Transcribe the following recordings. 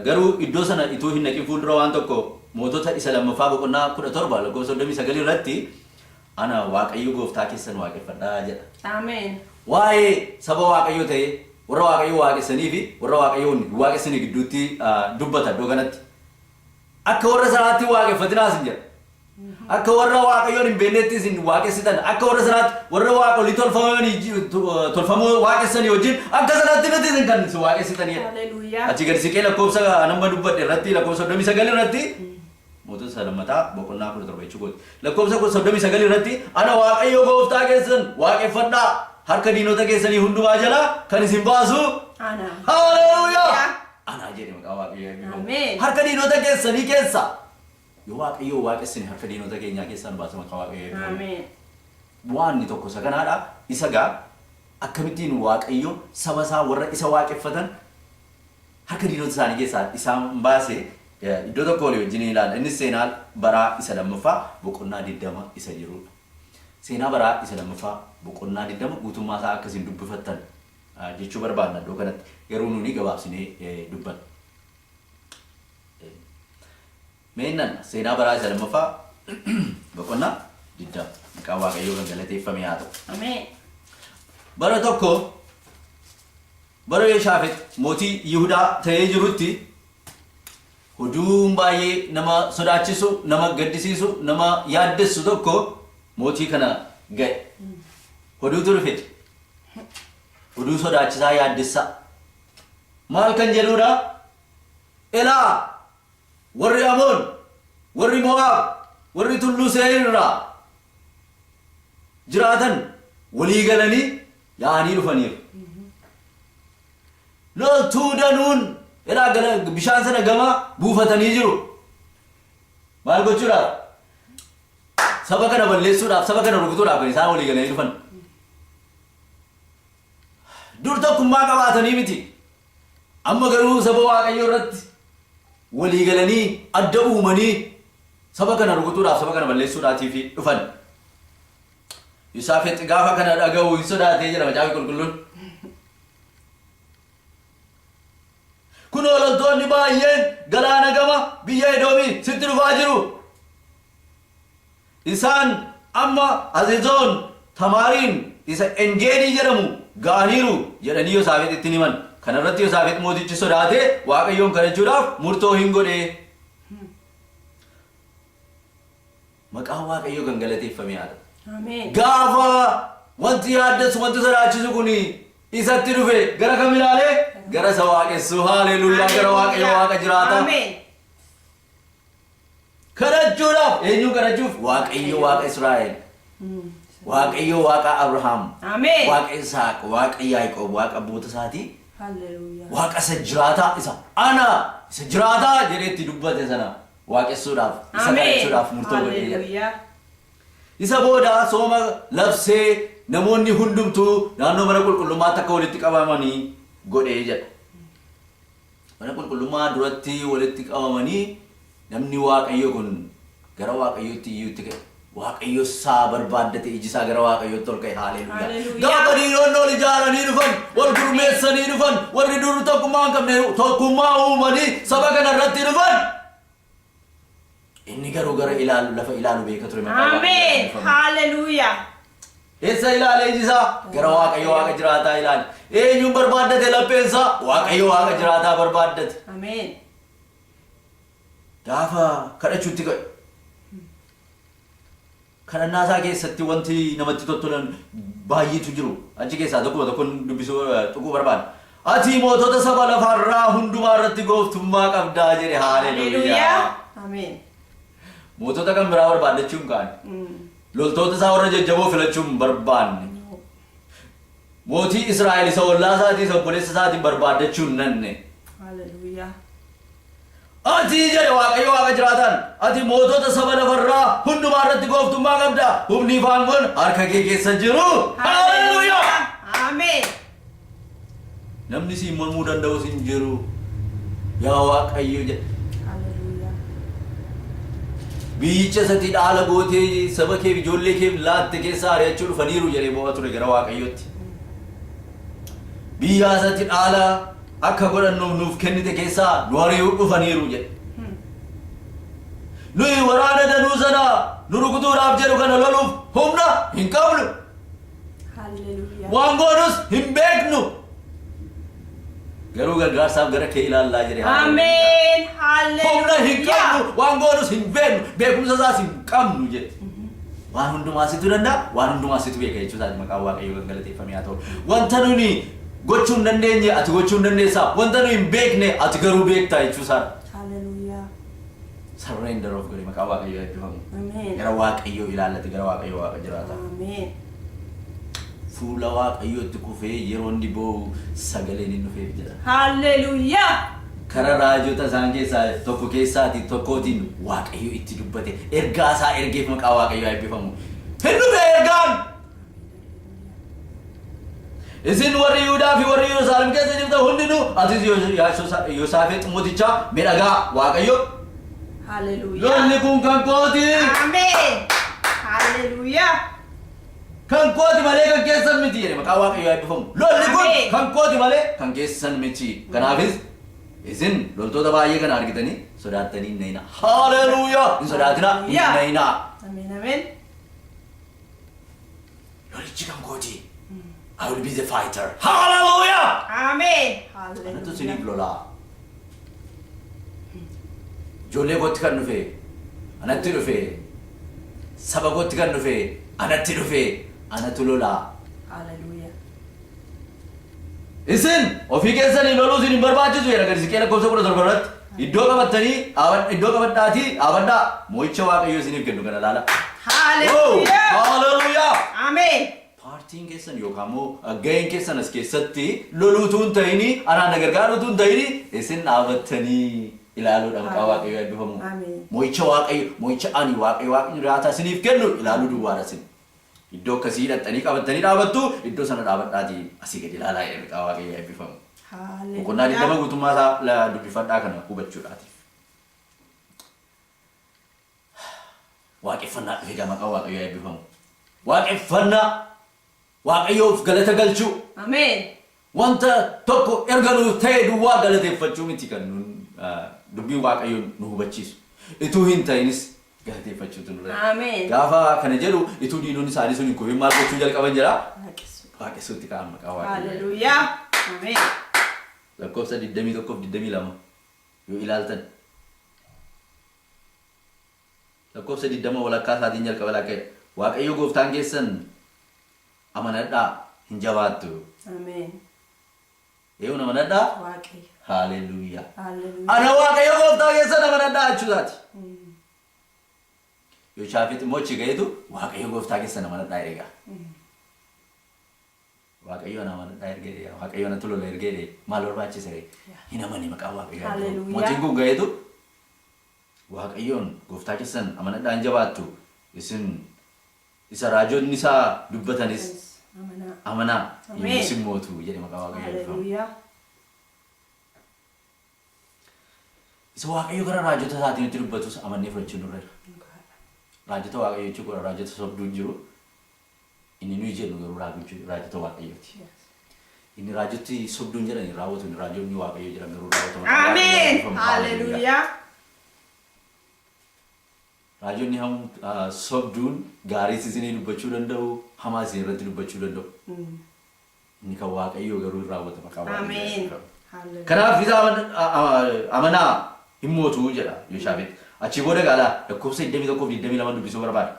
Garuu iddoo sana ituu hin dhaqin fuuldura waan tokko Mootota isa lammaffaa boqonnaa 17 lakkoofsa 39 irratti ana Waaqayyo gooftaa keessan waaqeffadhaa jedha. Ameen. Waa'ee saba Waaqayyoo ta'ee warra Waaqayyo waaqessanii fi warra Waaqayyoon hin waaqessine gidduutti dubbata iddoo kanatti. Akka warra sanaatti hin waaqeffatinaas hin jedha. Akka warra Waaqayyoon hin beeknetti isin waaqessitan, akka warra sanaatti warra waaqolii tolfamanii tolfamoo waaqessanii wajjin akka sanaatti miti isin kan isin waaqessitanidha. Haleluuyaa. Achi gadi siqee lakkoofsa nama dubbadhe irratti lakkoofsa 39 irratti Mootota isa lammataa boqonnaa 17 jechuu kooti. Lakkoofsa 39 irratti ana Waaqayyo gooftaa keessan waaqeffadhaa harka diinota keessanii hundumaa jalaa kan isin baasu Ana. Haleluuyaa! Anaa jedhe maqaa Waaqayyoo eebbifamu. Ameen. Harka diinota keessanii keessa yoo Waaqayyoo waaqessine harka diinota keenyaa keessaa nu baasa maqaa Waaqayyoo eebbifamu. Ameen. Waanni tokko isa kanaadha. Isa gaa akkamittiin Waaqayyo saba isaa warra isa waaqeffatan harka diinota isaanii keessaa isaan baase iddoo tokko walii wajjin ilaalla. Innis seenaa baraa isa lammaffaa boqonnaa 20 isa jirudha. Seenaa baraa isa lammaffaa boqonnaa 20 guutummaa isaa akka isin dubbifattan jechuu barbaanna iddoo kanatti. Garuu nuni gabaabsinee dubbanna. Mee nan seenaa baraa isa lammaffaa boqonnaa 20. Maqaan Waaqayyoo kan galateeffame haa ta'u. Ameen. Bara tokko bara Yoshaafex mootii Yihudaa ta'ee jirutti oduun baay'ee nama sodaachisu, nama gaddisiisu, nama yaaddessu tokko mootii kana ga'e. Oduutu dhufe. Oduu sodaachisaa yaaddessaa. Maal kan jedhuudha? Elaa warri Amoon, warri Mo'aab, warri tulluu See'ir irraa jiraatan walii galanii yaa'anii dhufaniiru. Loltuu danuun elaa gala bishaan sana gama buufatanii jiru. Maal gochuudhaaf? Saba kana balleessuudhaaf, saba kana rukutuudhaaf kan isaan walii galanii dhufan. Dur tokkummaa qabaatanii miti. Amma garuu saba Waaqayyoo irratti walii galanii adda uumanii saba kana rukutuudhaaf saba kana balleessuudhaatiif dhufan. Yosaafex gaafa kana dhaga'u hin sodaatee jedha macaafi qulqulluun. Kunoo loltoonni baay'een galaana gama biyya Edoomii sitti dhufaa jiru. Isaan amma Hazezoon Tamaariin isa Engeedii jedhamu ga'aniiru jedhanii Yosaafexitti in himan. Kana irratti Yosaafex mootichi sodaatee Waaqayyoon kadhachuudhaaf murtoo in godhe. Maqaan Waaqayyoo kan galateeffame haa ta'u. Ameen. Gaafa wanti yaaddessu wanti sodaachisu kun isatti dhufe gara kam ilaale? Gara isa waaqessu. Haaleluuyaa! Gara Waaqayyo Waaqa jiraataa. Ameen. Kadhachuudhaaf eenyuun kadhachuuf? Waaqayyo Waaqa Israa'el. Waaqayyo Waaqa Abrahaam. Ameen. Waaqa Isaaq, Waaqa Yaaqoob, Waaqa abboota isaatii. Hallelujah. Waaqa isa jiraataa isa ana isa jiraataa jedhee itti dubbate sana waaqessuudhaaf isa Ameen. kadhachuudhaaf murtoo godhee jedha. Hallelujah. Isa booda sooma labsee namoonni hundumtuu naannoo mana qulqullummaatti akka walitti qabamanii godhee jedha. Mana qulqullummaa duratti walitti qabamanii namni Waaqayyoo kun gara Waaqayyootti iyyuutti ka'e. Waaqayyo isaa barbaaddate iji isaa gara Waaqayyootti ol ka'e. Haaleluuyaa. Haleluuyaa. Gaafa diinonni ol ijaaranii dhufan, wal gurmeessanii dhufan, warri dur tokkummaa hin qabne tokkummaa uumanii saba kana irratti dhufan. Inni garuu gara ilaalu lafa ilaalu beeka ture maqaa Waaqayyoo Ameen. eebbifamu. Hallelujah. Eessa ilaale iji isaa? Gara Waaqayyo Waaqa jiraataa ilaale. Eenyuun barbaaddate lapheen isaa? Waaqayyo Waaqa jiraataa barbaaddate. Ameen. Gaafa kadhachuutti ka'e. Kadhannaa isaa keessatti wanti namatti tottolan baay'eetu jiru. Achi keessaa tokkuma tokkon dubbisuu tuquu barbaada. Ati mootota saba lafarraa hundumaa irratti gooftummaa qabdaa jedhe. Haaleluuyaa. Ameen. Mootota kan biraa barbaaddachuu hin kaane. Loltoota isaa warra jajjaboo filachuu hin barbaanne. Mootii Israa'el isa ollaa isaatii isa obboleessa isaatiin barbaaddachuu hin nanne. Hallelujah. Ati jedhe Waaqayyo Waaqa jiraataan, ati mootota saba lafarraa hundumaa irratti gooftummaa qabda, humni fi aangoon harka kee keessa jiru. Haleluuyaa! Ameen. Namni siin mormuu danda'us hin jiru. Yaa Waaqayyo jedhe. Hallelujah. Biyyicha isatti dhaala gootee saba keef ijoollee keef laatte keessaa ari'achuu dhufaniiru jedhee boo'a ture gara Waaqayyootti. Biyya isatti dhaala akka godhannuuf nuuf kennite keessaa nu ari'uu dhufaniiru jedhe. Nuyi waraana danuu sana nu rukutuudhaaf jedhu kana loluuf humna hin qabnu. Hallelujah. Waan goonus hin beeknu. Garuu gargaarsaaf gara kee ilaallaa jedhe. Ameen. Humna hin Hallelujah. qabnu, waan goonus hin beeknu, beekumsa isaas hin qabnu jedhe. Waan hundumaa situ danda'a, waan hundumaa situ beeka jechuu isaati. Maqaan Waaqayyoo kan galateeffame haa ta'u. Wanta nuni gochuu hin dandeenye ati gochuu hin dandeessaa. Wanta nuyi hin beekne ati garuu beektaa jechuu isaati. Hallelujah. Surrender of godhe. Maqaan Waaqayyoo eebbifamu. Ameen. Gara Waaqayyoo ilaallate, gara Waaqayyoo Waaqa jiraata. Ameen. Fuula Waaqayyootti kufee yeroo inni boo'u sagaleen inni dhufeef jedha. Hallelujah. Kara raajota isaan keessaa tokko keessaati tokkootiin Waaqayyo itti dubbate, ergaa isaa ergeef. Maqaa Waaqayyoo eebbifamu. Hin dhufe ergaan. Isin warri Yihudaa fi warri Yerusaalem keessa jirtan hundinuu, atis Yosaafex mootichaa, mee dhagaa, Waaqayyo Hallelujah. lolli kun kan kooti. Ameen. Hallelujah. Kan kooti malee kan keessan miti jedhe. Maqaa Waaqayyoo eebbifamu. Lolli kun Ameen. kan kooti malee kan keessan miti. Kanaafis isin loltoota baay'ee kana argitanii sodaattanii hin na'inaa. Haleluuyaa! Hin sodaatinaa, hin Haleluuyaa. na'inaa. Ameen. Ameen. Lolichi kan kooti. I will be the fighter. Haleluuyaa! Ameen. Anatu isiniif Hallelujah. lolaa. Ijoollee kootti kan dhufe anatti dhufe, saba kootti kan dhufe anatti dhufe, anatu lolaa. Hallelujah. Isin ofii keessanii loluu isin hin barbaachisu jedha gadi siqee lakkoofsa 17 irratti. Iddoo qabattanii iddoo qabadhaatii dhaabadhaa, mo'icha Waaqayyo isiniif kennu kana ilaala. Hallelujah. Haleluuyaa! Ameen. Paartiin keessan yookaan immoo gaheen keessan as keessatti loluutu hin ta'ini, anaan na gargaaruutu hin ta'ini, isin dhaabattanii ilaaluudha. Maqaa Waaqayyo eebbifamu. Ameen. Mo'icha Waaqayyo, mo'icha ani Waaqayyo Waaqni jiraataa isiniif kennu ilaaluu duwwaadha isin. Iddoo akkasii hidhattanii qabattanii dhaabattu, iddoo sana dhaabadhaatii asii gadi ilaalaa jedhe. Maqaa Waaqayyo eebbifamu. Boqonnaa 20 Hallelujah. guutummaa isaa dubbifadhaa kana hubachuudhaatiif. Waaqeffannaa dhufe gaa. Maqaa Waaqayyo eebbifamu. Waaqeffannaa, Waaqayyoof galata galchuu. Ameen. Wanta tokko erga nuuf ta'e duwwaa galateeffachuu miti kan nun dubbiin Waaqayyo nu hubachiisu. Ituu hin ta'inis galateeffachuutu nurra jira. Ameen. Gaafa kana jedhu, ituu diinonni isaanii sun hin kufin maal gochuu jalqaban jedha? Waaqessu. Waaqessuutti ka'an. Maqaa Waaqayyoo. Hallelujah. Ameen. Lakkoofsa 21 fi 22 yoo ilaaltan, lakkoofsa 20 walakkaa isaatiin jalqaba lakka'edha. Waaqayyo gooftaan keessan amanadhaa, hin jabaattu. Ameen. Eewwan amanadhaa? Waaqayyo. Haaleluyyaa. Hallelujah. Ana Waaqayyo gooftaa keessan amanadhaa jechuusaati. Yoshaafix immoo achi ga'eetu Waaqayyo gooftaa keessan amanadhaa jedhe. Waaqayyo ana amanadhaa ergee, Waaqayyo anatti lola ergee, maal barbaachisa ree? Hin amane. Maqaa Waaqayyo. Hallelujah. Mootiin kun ga'eetu Waaqayyoon gooftaa keessan amanadhaa, hin jabaattu, isin isa raajonni isaa dubbatanis Amanaa. amanaa, Ameen. yommus hin mootu jedhe. Maqaa Waaqayyoo eebbifamu. Hallelujah. Isa Waaqayyo gara raajota isaatiin itti dubbatus amannee fudhachuun nurra jira. Raajota Waaqayyo jechuun kun raajota sobduun jiru. Inni nuyi jennu garuu raajota Waaqayyooti. Inni raajoti sobduun jedhan hin raawwatu, inni raajonni Waaqayyo jedhan garuu raawwatu. Maqaa Waaqayyoo Ameen. eebbifamu. Hallelujah. Raajonni sobduun gaariis isinii dubbachuu danda'u, hamaa isin irratti dubbachuu danda'u. Inni kan Waaqayyoo garuu hin raawwata. Maqaa Waaqayyoo Ameen. eebbifamu. Hallelujah. Kanaaf isa amanaa, hin mootu jedha Yoshaafex. Achii booda gaalaa lakkoofsa 21 fi 22 dubbisuu barbaada.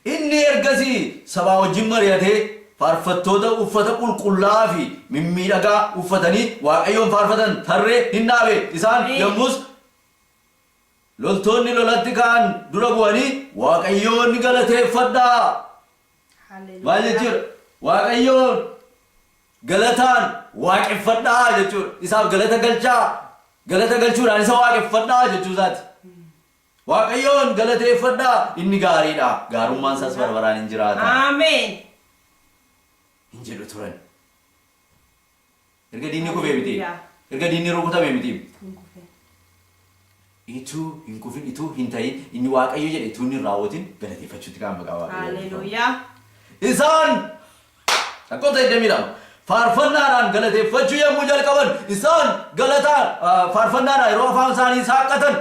Inni ergasii sabaa wajjin mari'atee faarfattoota uffata qulqullaa'aa fi mimmiidhagaa uffatanii Waaqayyoon faarfatan tarree hin dhaabe. Isaan Ameen. yommus loltoonni lolatti ka'an dura bu'anii Waaqayyoon galateeffadhaa. Hallelujah. Maal jechuudha? Waaqayyoon galataan waaqeffadhaa jechuudha. Isaaf galata galchaa. Galata galchuudhaan isa waaqeffadhaa jechuu isaati. Waaqayyoon galateeffadhaa, inni gaariidha. Gaarummaan isaas bara baraan hin jiraata. Ameen. Hin jedhu turan. Erga diinni kufee miti. Hallelujah. Erga diinni rukutame miti. Hin kufe. Ituu hin kufin, ituu hin ta'in, inni Waaqayyo jedhe ituu inni hin raawwatin galateeffachuutti ka'an. Maqaa Waaqayyoo. Hallelujah. Isaan lakkoofsa 22 Faarfannaadhaan galateeffachuu yommuu jalqaban, isaan galataan faarfannaadhaan yeroo afaan isaanii saaqqatan,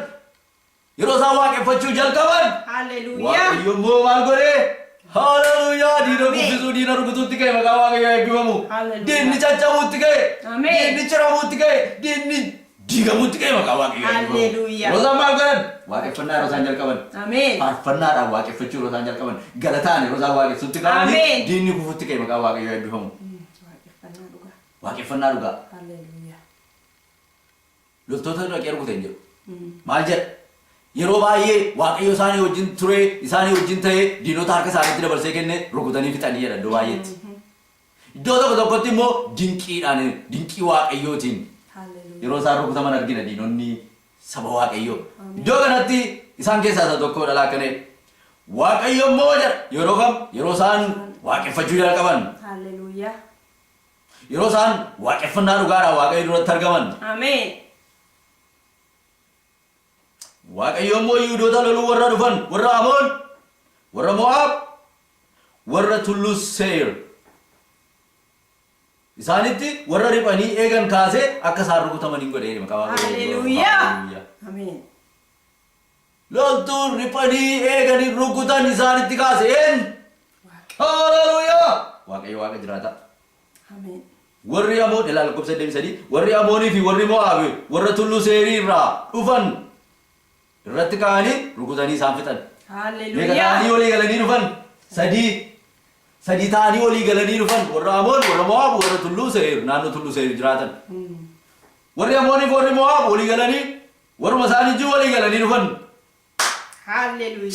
yeroo isaan waaqeffachuu jalqaban, Waaqayyo immoo maal godhee? Haleluuyaa! Diina kuffisuu, diina rukutuutti ka'e. Maqaa Waaqayyoo eebbifamu. Diinni caccabuutti ka'e. Diinni ciramuutti ka'e. Diinni diigamuutti ka'e. Maqaa Waaqayyoo eebbifamu. Yeroo isaan maal godhan? Waaqeffannaa yeroo isaan jalqaban. Faarfannaadhaan waaqeffachuu yeroo isaan jalqaban. Galataan yeroo isaan waaqessuutti ka'anii diinni kufuutti ka'e. Maqaa Waaqayyoo eebbifamu. Waaqeffannaa dhugaa. Waaqeffannaa dhugaa. Loltoota dhaqee rukute hin jedhu. Maal jedha? Yeroo baay'ee Waaqayyo isaanii wajjin ture, isaanii wajjin ta'ee, diinota harka isaaniitti dabarsee kenne, rukutanii fixanii jedha iddoo baay'eetti. Iddoo tokko tokkotti immoo dinqiidhaan, dinqii Waaqayyootiin yeroo isaan rukutaman argina diinonni saba Waaqayyoo. Iddoo kanatti isaan keessaa isa tokko dhala akkana jedha. Waaqayyo immoo jedha, yeroo kam? Yeroo isaan waaqeffachuu jalqaban. Yeroo isaan waaqeffannaa dhugaadhaan Waaqayyo duratti argaman. Waaqayyo immoo Yihudoota loluu warra dhufan, warra Amoon, warra Mo'aab, warra Tulluu Seeyir isaanitti warra riphanii eegan kaasee akka isaan rukutaman hin godhe. Maqaa Waaqayyoo. Haleluuyaa. Ameen. Loltuun riphanii eeganii rukutan isaanitti kaase eenyu? Haleluuyaa! Waaqayyo Waaqa jiraata. Ameen. Warri Amoon, ilaala lakkoofsa 23, warri Amoonii fi warri Mo'aab warra Tulluu Seerii irraa dhufan irratti ka'anii rukutanii isaan fixan. Meeqa ta'anii walii galanii dhufan? Sadii. Sadii ta'anii walii galanii dhufan. Warra Amoon, warra Mo'aab, warra Tulluu Seeyir, naannoo Tulluu Seeyir jiraatan. Warri Amoonii fi warri Mo'aab walii galanii, warruma isaanii wajjin walii galanii dhufan.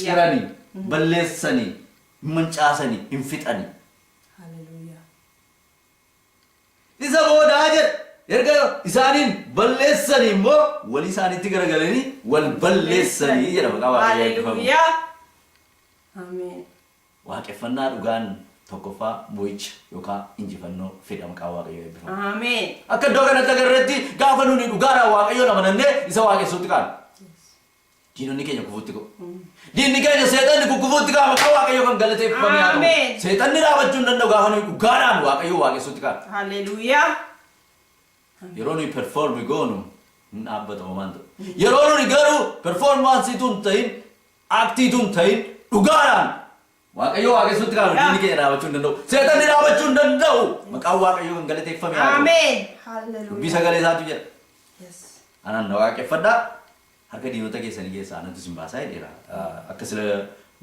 Ciranii, balleessanii, hin mancaasanii, hin fixanii. Isa boodaa jedha, erga isaaniin balleessanii immoo walii isaaniitti garagalanii wal balleessanii jedha. Maqaa Waaqayyoo eebbifamu. Haleluuyaa. Ameen. Waaqeffannaa dhugaan tokkoffaa mo'icha yookaan injifannoo fedha. Maqaa Waaqayyoo eebbifamu. Ameen. Akka iddoo kanatti agarreetti, gaafa nuni dhugaadhaan Waaqayyoon amanannee isa waaqessuutti kaanu, diinonni keenya kufuutti ka'u. Diinni keenya seexanni kukkufuutti ka'a. Maqaa Waaqayyoo kan galateeffame haa ta'u. Ameen. Seexanni dhaabachuu hin danda'u gaafa nuyi dhugaadhaan Waaqayyoo waaqessuutti kaanu. Yeroo nuyi perform goonu hin dhaabbata, homaan ta'u. Yeroo nuyi garuu performance-iitu hin ta'in, act-iitu hin ta'in, dhugaadhaan Waaqayyoo waaqessuutti kaanu, diinni keenya dhaabachuu hin danda'u. Seexanni dhaabachuu hin danda'u. Maqaan Waaqayyoo kan galateeffame haa ta'u. Ameen. Dubbii sagalee isaatu jedha. Anaan na waaqeffadhaa, harka diinota keessanii keessaa anatu isin baasaa jedheera. Akka sila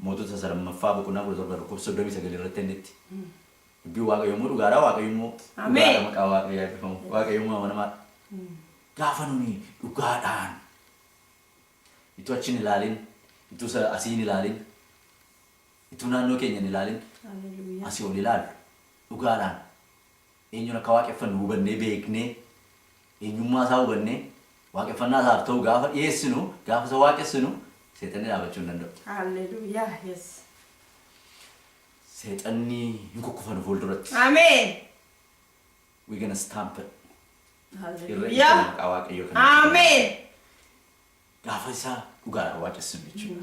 Mootota isa lammaffaa boqonnaa 17 lakkoofsa 39 irratti innitti. Dubbiin Waaqayyoo immoo dhugaadha. Waaqayyo immoo dhugaadha. Maqaa Waaqayyoo eebbifamu. Waaqayyo immoo amanamaadha. Gaafa nuni dhugaadhaan ituu achi hin ilaalin, ituu asii hin ilaalin, ituu naannoo keenya hin ilaalin, asii ol ilaallu, dhugaadhaan eenyuun akka waaqeffannu hubannee, beeknee, eenyummaa isaa hubannee, waaqeffannaa isaaf ta'u gaafa dhiyeessinu, gaafa isa waaqessinu, seexanni dhaabachuu hin danda'u. Haleluuyaa. Yes. Seexanni hin kukkufanu fuulduratti. Ameen. We gonna stamp it. Irra maqaa Waaqayyoo kan Ameen. gaafa isaa dhugaadhaan waaqessinu jechuudha.